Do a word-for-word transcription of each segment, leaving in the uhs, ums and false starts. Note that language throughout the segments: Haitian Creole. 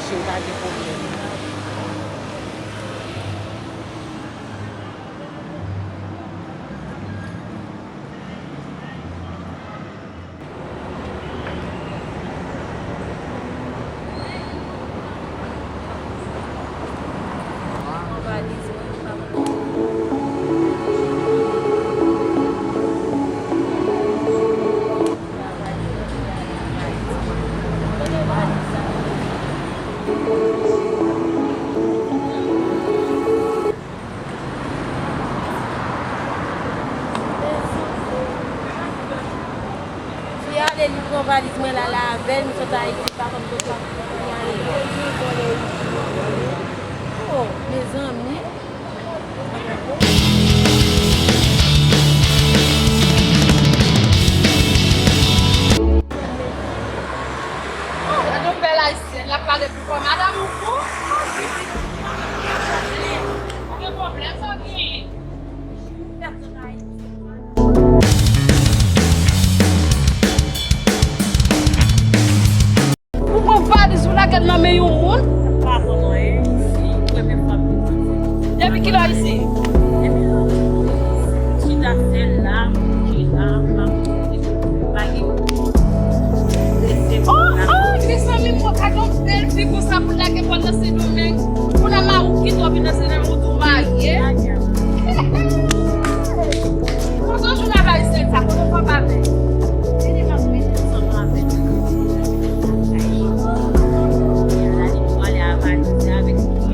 Mache, pa gen pwoblèm. Fi a ale, li pran valiz mwen, l ale avè l, m sot Ayiti, pa konn kote l ap ale. Oh, mezanmi. Oh, gade yon bèl ayisyèn, l ap pale pou kò madanm ou fou. Pa gen pwoblèm, sa w genyen. Ou pran valiz ou lage l nan men yon moun? M pa konn anyen isi, premye fwa m vin isi. Depi kilè isi? Depi lè m chita sèl la, m chita, m pa konn, pa gen moun. Oh, oh, mezanmi, mwen gade yon bèl fi konsa pou lage kò l nan Sendomeng. Pou nan mari w kite w vin nan Sendomeng, ou tou marye. Kote w jwenn avè Ayisyen sa? Kote w kanpe avè? Vini, m ap vini ansanm avè w.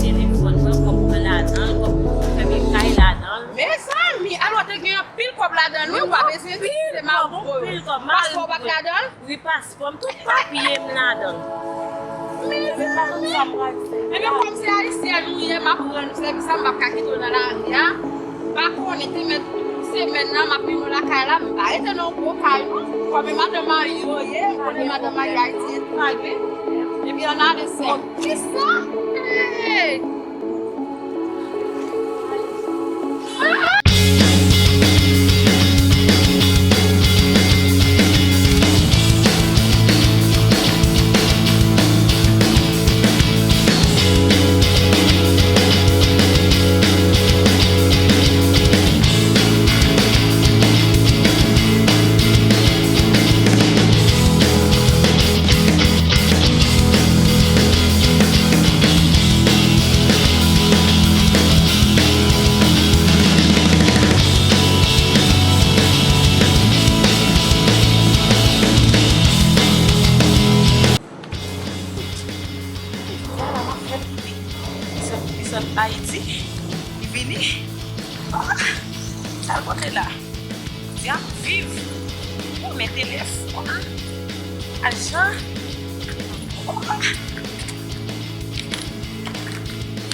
Telefòn mwen, kòb mwen ladan l, kòb mwen fèmen kay ladan l. Mezanmi, alò te gen anpil kòb ladan l, wi, ou pa bezwen di se mari w voye w. Paspò w pa t ladan l? Wi, paspò m, tout papye m ladan l. Mezanmi. Ebyen, kòm se ayisyèn ou ye, m ap rann ou sèvis la, m p ap ka kite w nan lari a. M pa konnen, te mèt semèn nan, m ap mennen w lakay la, m pa rete nan yon gwo kay, non. Kòm e madan mari yo ye, m konnen madan mari Ayiti etranje. Ebyen, ann ale sèl. Kisa? Hey! Sa la m ap fè. Li sot, li sot Ayiti, li vini. Ah, sa l pote la? Di ap viv. Bon, men telefòn. Ajan.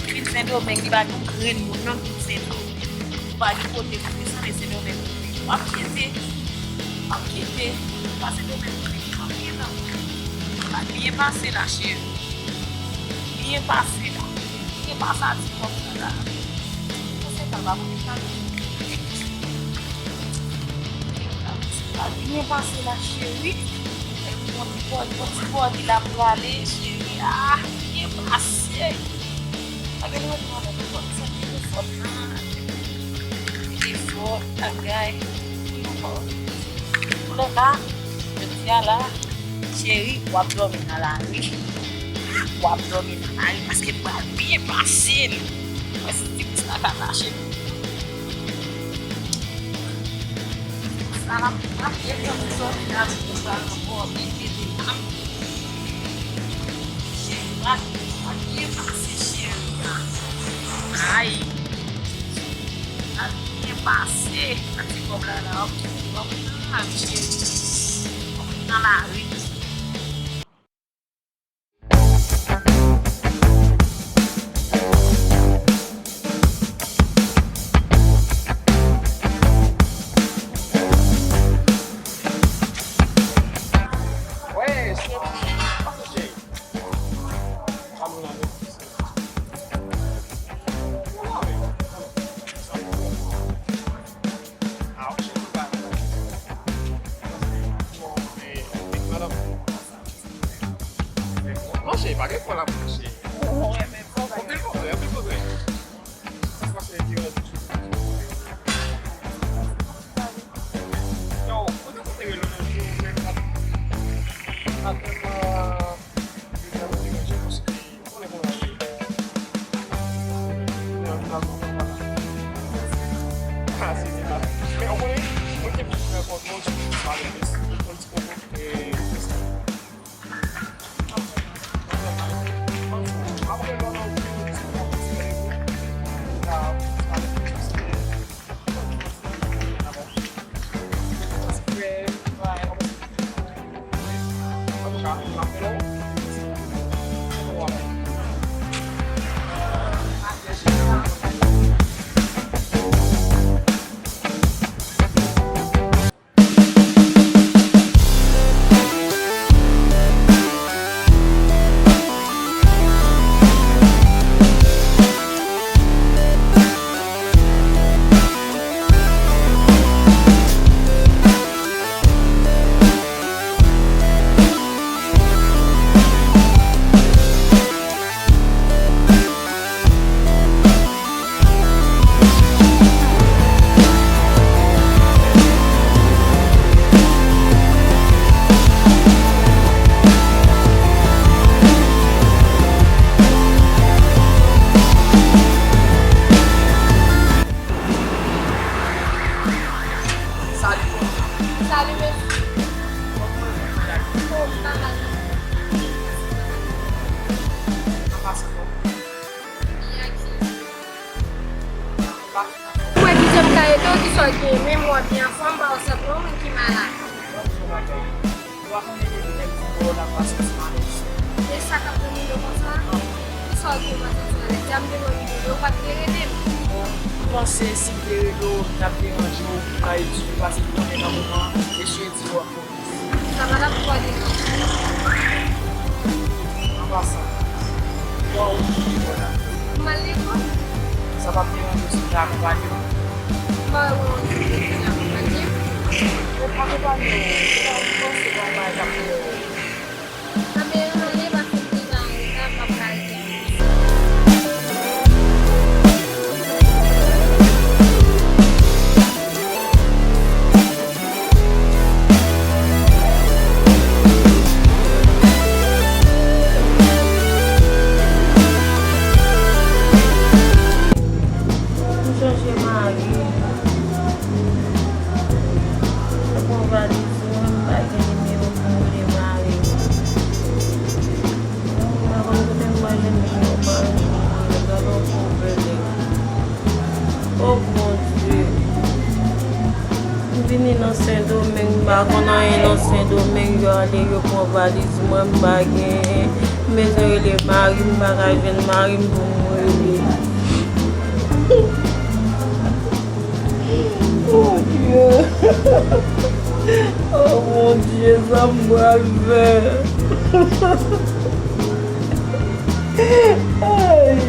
Vin Sendomeng, li pa gen yon grenn moun non ki vin Sendomeng. Ou pa gen kote pou desann, e Sendomeng ou vin. W ap kite, w ap kite. Pa Sendomeng ou vin, w ap gen nan. Byen pase la, cheri. Byen pase la. Byen pase a ti kòb sa la. Mwen se pa ba mwen pa. Byen pase la, cheri. E bon, bon, bon, ti bòdi la prale, cheri. Ah, byen pase. Pa gen lòt mwen nan telefòn. Se telefòn nan. Telefòn, bagay. Pou lè la, jodi a la, cheri, w ap dòmi nan lari. W ap dòmi nan lari paske m pral byen pase l. Mwen si ti kous la ka mache. Sa la, m ap byen pran ti sòti la pou m pral ankò, byen kete la. Cheri, w ap, w ap byen pase, cheri. Ay. Ap byen pase. Ak ti kòb la la, ok. Bon, ah, cheri. Bon, nan lari. Wala, mwen cheri. Anpil pwogrè, anpil pwogrè. Sa se paske li te yon jou. Yo, kote kote rele nan jou, men ap, ap vrèman, vrèman deranje paske ou konnen kòman se. Ah, se di la. Men ou konnen, mwen te plis fè kòt mwen, ti plis malere, yon ti poko, e, Salut, mesye. Kòman w ye? Oh, m pa mal non. An pasan, kòman? Byen, ak ki? Ou wè ki jan m ka ede w, ki sa w gen, men mwen byen anfòm, pa w sanble yon moun ki malad. Bon, jan w ap fè? Ou pa konnen depi lè m fin wè w la, m pase yon ti malèz. E sa k ap domine w konsa? Ki sa w gen w pa santi alèz? Deja m te pran nimewo w, ou pa t vle rele m. Bon, m panse si m te rele w, m t ap deranje w, m pa etidye, paske m konnen nan moman an, mesye di w ap Sa pa t ap twò deranje. An pasan, kòman w te ye la? M al lekòl. Sa p ap deranje w si m ta akonpanye w? M pa wè pou yon moun ki vin akonpanye m. Bon, akonpanye w, se pa yon fòs, se pa yon bagay k ap fè w. Anben, ann ale, paske m deja anreta, m p ap ka rete. M chèche mari m. Mwen pran valiz mwen, m pa gen nimewo pou m rele mari m. M pa konn kote m pral jwenn nimewo mari m pou m rele, gade yon pwoblèm. O Bondye. M vini nan Sendomeng, m pa konn anyen nan Sendomeng, yo ale, yo pran valiz mwen, m pa genyen. M bezwen rele mari m, m pa ka jwenn mari m pou m rele. Bondye. O Bondye, sa m pral fè? Ay.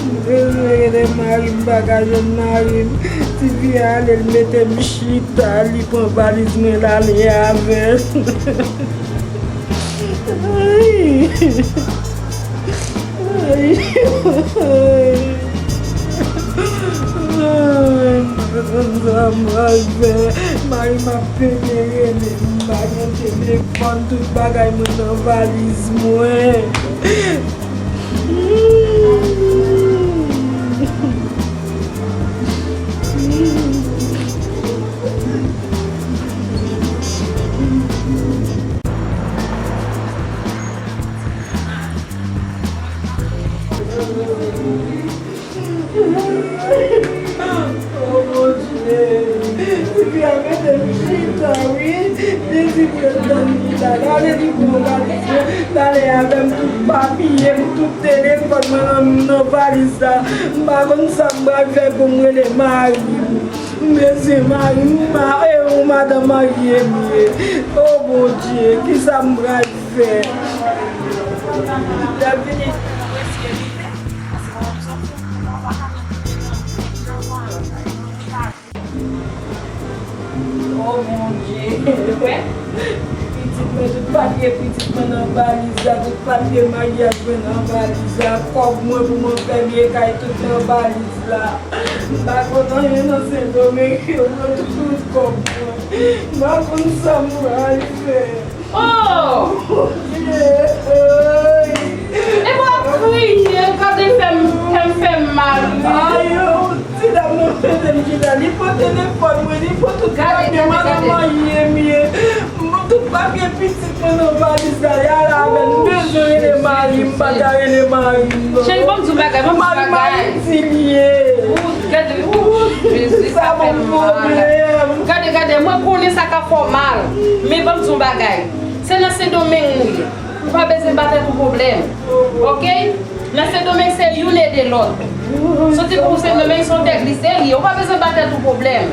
M bezwen rele mari m, m pa ka jwenn mari m. Tifi a ale, l mete m chita, li pran valiz mwen, l ale avè l. Ay. Ay. Ay. Ay, m pa konn sa m pral fè. Mari m ap pede rele m, m pa gen telefòn, tout bagay mwen nan valiz mwen. O Bondye, tifi a mete m chita, wi. Li di m ret tann li la. L ale, li pran valiz mwen, l ale avè m, tout papye m, tout telefòn mwen nan, nan valiz la. M pa konn sa m pral fè pou m rele mari m. M bezwen mari m, ma-, e yon madanm marye m ye. O Bondye, kisa m pral fè? Lè vini, O Bondye, pitit mwen tout pa t Papye pitit mwen nan valiz la, tout papye maryaj mwen nan valiz la, kòb mwen pou mwen fè biyè kay tout nan valiz la. M pa konn anyen nan Sendomeng, yo pran tout kòb mwen. M pa konn sa m pral fè. Oh! Bondye, ay! E pa kriye, gade fè m, fè m fè m mal. Ay, yo, ti dam nan fè m chita, li pran telefòn mwen, li pran tout papye, madanm marye m ye. Tout papye pitit mwen nan valiz la, y al avè l. M bezwen rele mari m, m pa ka rele mari m non. Cheri, ban m di w bagay, ban m di w bagay. Mari m Ayiti li ye. Ou, gade, ou, Jezi, sa fè m mal. Gade, gade, mwen konnen sa ka fè w mal. Men ban m di w bagay. Se nan Sendomeng nou ye. Ou pa bezwen ba tèt ou pwoblèm. Oke? Nan Sendomeng se youn ede lòt. Soti pou Sendomeng se yon tè glise li ye. Ou pa bezwen ba tèt ou pwoblèm.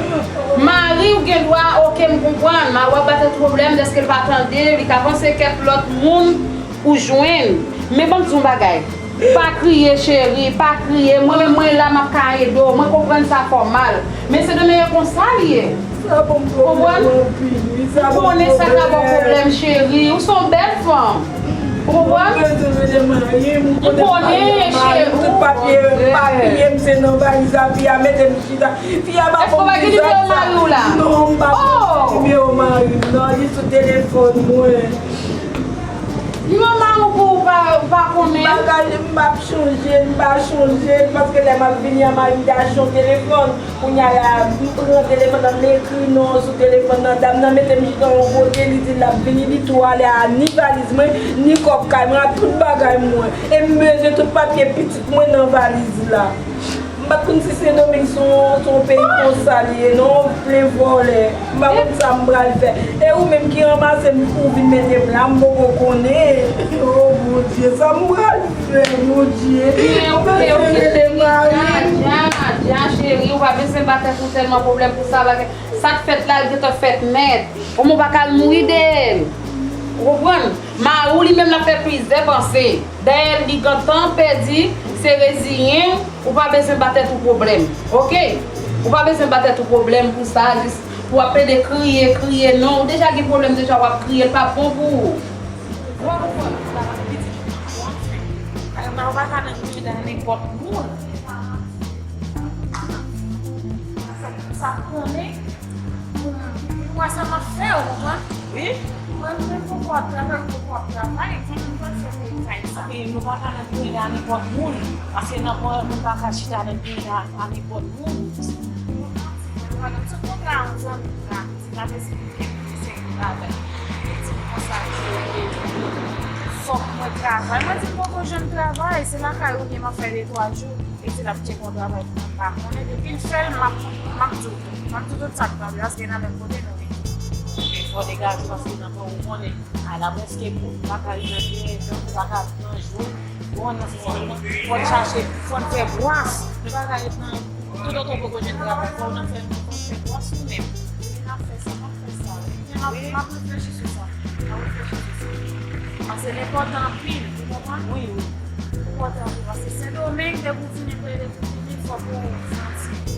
Mari w gen dwa, oke, m konprann. Mari w ap ba tèt ou pwoblèm dèske l pa tande, li ka panse kèk lòt moun ou jwenn. Men ban m di w yon bagay. Pa kriye, cheri, pa kriye. Mwen menm, mwen la, m ap ka ede w. Mwen konprann sa fè w mal. Men Sendomeng e konsa li ye. Sa ban m pwoblèm anpil, wi. Sa ban m pwoblèm. Ou konnen sa ka ba w pwoblèm, cheri. Ou se yon bèl fanm. Ou konprann? Mwen bezwen rele mari m, ou konnen mari m, mari m, tout papye, papye m se nan valiz la, fi a mete m chita. Fi a pa konn ki zak sa. Èske w pa gen nimewo mari w la? Non, m pa gen nimewo mari m, non, li sou telefòn mwen. Nimewo mari w pou ou pa, ou pa konnen? Bagay, m p ap chonje, m pa chonje, paske lè m ap vini an, mari m te achte yon telefòn. Kounye a la, m pran telefòn nan, m ekri non sou telefòn nan. Dam nan mete m chita yon kote, li di l ap vini, li tou ale a ni valiz mwen, ni kòb kay mwen, a tout bagay mwen. E m bezwen tout papye pitit mwen nan valiz la. M pa t konn si Sendomeng se yon, se yon peyi konsa li ye, non, plen vòlè. M pa konn sa m pral fè. E ou menm ki ranmase m pou vin mete m la, m poko konnen. O Bondye, sa m pral fè, Bondye. Mwen bezwen rele mari m. Dja, dja, dja, cheri, ou pa bezwen ba tèt ou tèlman pwoblèm pou sa, bagay. Sa k fèt la, l gentan fèt nèt. Omen w pa ka al mouri de l. Ou konprann? Mari w li menm l ap fè plizyè panse. Dayè, li gentan pèdi, se reziyen, ou pa bezwen ba tèt ou pwoblèm. Oke? Ou pa bezwen ba tèt ou pwoblèm pou sa, jis pou w ap plede kriye, kriye. Non, ou deja gen pwoblèm, deja w ap kriye, l p ap bon pou ou. Ou pa konprann? Pitit, ou anfen. Ou pa ka nan kriye nan nenpòt moun. Sa konnen, pou m wè sa m ap fè, ou konprann? Wi. Mwen menm poko ap travay, ou poko ap travay, kòman nou pral fè pou nou fè sa? Epi nou pa ka nan kriye a nenpòt moun, paske nan pwen moun pa ka chita nan kriye a, a nenpòt moun. Mwen pa nan sot kontra ansanm la. Li t ap esplike m yon seri de bagay. Li di m konsa ke fòk mwen travay. Mwen di m poko janm travay, se lakay ou ye m ap fè de twa jou. Li di l ap tcheke yon travay pou mwen, m pa konnen. Depi l fè l, m ap, m ap di w, m ap di w tout sa k pase, paske nan menm kote nou ye. Fò degaje w, paske nan pwen ou konnen. A la prèske bout, ou pa ka rive byen, donk ou pa ka pran jou. Bon, nan se fò, fò l chache, fò l fè bwas. Nou pa ka ret nan, toutotan w poko jwenn travay, fò w nan fè, fò w fè bwas ou menm. Wi, n ap fè sa, n ap fè sa. Wi, m ap, m ap reflechi sou sa. M ap reflechi sou sa. Paske l enpòtan anpil, ou konprann? Wi, wi. L enpòtan anpil, paske Sendomeng, depi w vini, depi w vini, fòk ou santi,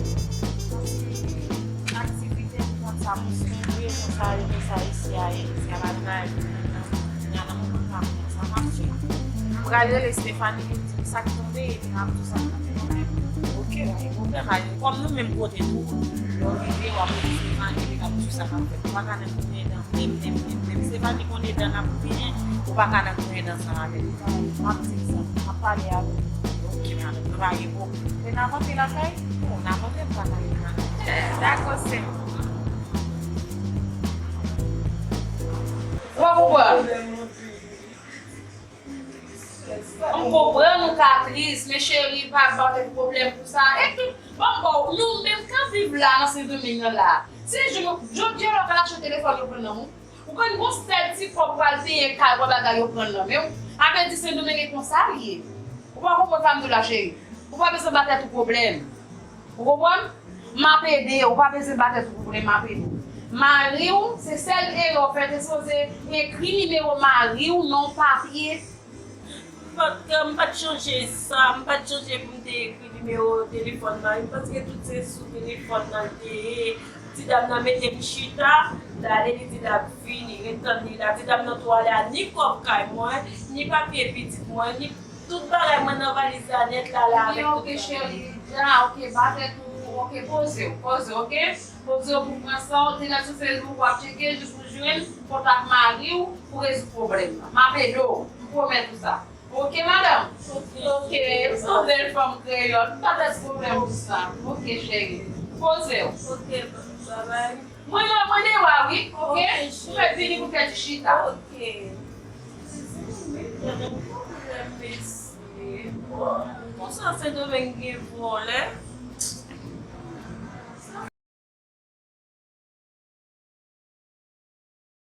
santi aktivite. Konn sa pou se vre, konn sa yo, konn sa isi a ye, isi a pa travay, kounye a nan moman pa konn sa m ap fè. M pral rele Stephanie pou l di m sa k tonbe, epi m ap di w sa k tonbe kanmenm. Oke, pa gen pwoblèm, ale. Kòm nou menm kote tou, lè w rive, w ap rele Stephanie, epi l ap di w sa k ap fèt. Ou pa ka nan tounen dan, menm, menm, menm, menm. Stephanie konn edan n ap tounen, ou pa ka nan tounen dan sa avè l. M ap di l sa, m ap pale avè l. Oke, madanm, nou pa gen pwoblèm. Mwen n ap antre lakay? Bon, n ap antre, m pa ka ret la. Dakò, sè m. Ou pa konprann? M konprann ou ka tris, men cheri, pa ba tèt pwoblèm pou sa. E tout, ban m ba w, nou menm k ap viv la, nan Sendomeng nan la. Se jou, jodi a, lè w ka achte yon telefòn, yo pran nan men w. Ou konn gon sèl ti kòb pral peye kay, pral bagay, yo pran nan men w. Sa vle di Sendomeng e konsa l ye. Ou pa konprann sa m di w la, cheri. Ou pa bezwen ba tèt ou pwoblèm. Ou konprann? M ap ede w, ou pa bezwen ba tèt ou pwoblèm, m ap ede w. Mari w, se sèl erè w fè, te sipoze ekri nimewo mari w, non, papye. M pa t, m pa t chonje sa, m pa t chonje pou m te ekri Nimewo telefòn mari m, paske tout se sou telefòn nan l te ye. Ti dam nan mete m chita, l ale, li di l ap vini, ret tann li la. Ti dam nan tou ale a ni kòb kay mwen, ni papye pitit mwen, ni tout bagay mwen nan valiz la nèt la, la avèk tout bagay. Ok, cheri, dja, ok, ba tèt ou, ok, poze w, poze w, ok? Poze w pou pran sa w te la sou Facebook, w ap tcheke jis pou jwenn kontak mari w pou rezoud pwoblèm nan. M ap ede w, m pwomèt ou sa. Ok, madanm? Ok, se yon bèl fanm kreyòl. Pa gen pwoblèm pou sa. Ok, cheri. Poze w. Ok, babay. Mwen la, mwen deyò a, wi, ok? Ok, cheri. Ou fè vini pou fè ti chita. Ok. Konsa Sendomeng gen vòlè.